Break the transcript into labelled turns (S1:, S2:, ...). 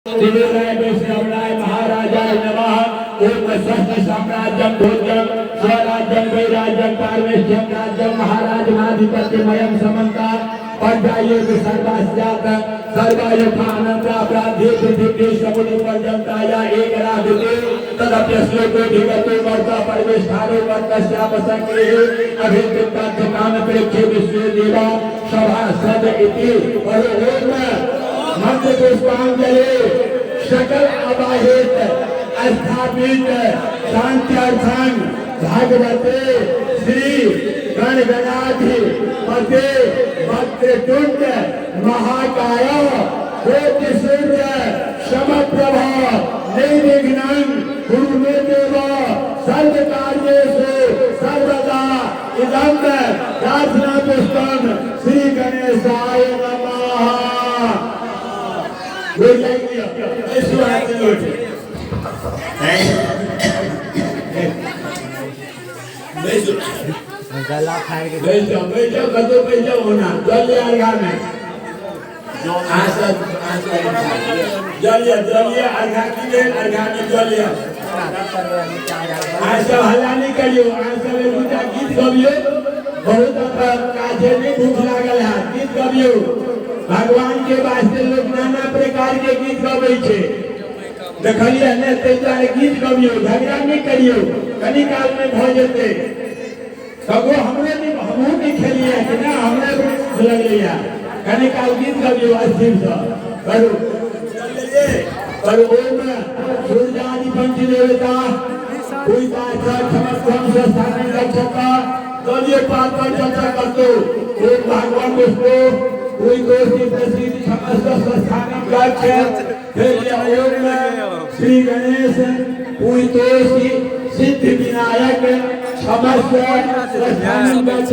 S1: त्रिवेदाय वैष्णवनाय महाराजाय नमः। ओम स्वस्ति साम्राज्यं भोज्यं स्वराज्यं वैराज्यं पारमेष्ठ्यं राज्यं महाराजमाधिपत्यमयं समन्ता पर्यायेषु सर्वास्यात् सर्वायुधानन्दाप्राध्ये पृथिवी समुद्रपर्यन्ताया एकराधिते तदप्यश्लोको विगतो वर्ता परमेष्ठानो वर्तस्यापसंग्रहे अभिवृत्तार्थकामप्रेक्षे विश्वे देवा सभासद इति। और ओम मंत्र पुष्पांजलि सकल अबाहित स्थापित शांत्यर्थं भगवते श्री गणगणाधिपते वक्रतुंड महाकाय कोटि सूर्य समप्रभा निर्विघ्नं कुरु मे देव सर्वकार्येषु सर्वदा। इदं प्रार्थना पुष्पं श्री गणेशाय नमः।
S2: गला फाड़ के
S1: बैठ जाओ, बैठ जाओ, कतौ बैठ जाओ होना जल लिया अर्घा में आसन आसन जल लिया, जल लिया अर्घा की लेल अर्घा में जल लिया। अहाँ सब हल्ला नहि करियौ, अहाँ सब एक दूटा गीत गबियौ। बहुत काज नहि, भूख लागल है, गीत गबियौ। भगवान के वास्ते लोग नाना प्रकार के गीत गबै छै, देखलियै ने? ताहि दुआरे गीत गबियौ, झगड़ा नहि करियौ, कनी काल मे भऽ जेतै। कबो हमरे नहि, हमहूँ नहि खेलियै कि ना, हमरे भूख लगलैया। कनी काल गीत गबियौ स्थिरसँ करू करू। ओम सूर्यादि पंच देवता क्षमत्वं स्वस्थानं रक्षत। दलिय पात पर चर्चा करतो। ओम भगवान विष्णु कोई प्रसिद्ध क्षमस्व स्वस्थानं रक्ष। फिर ओम श्री गणेश कोई सिद्धि विनायक क्षमस्व स्वस्थानं रक्ष।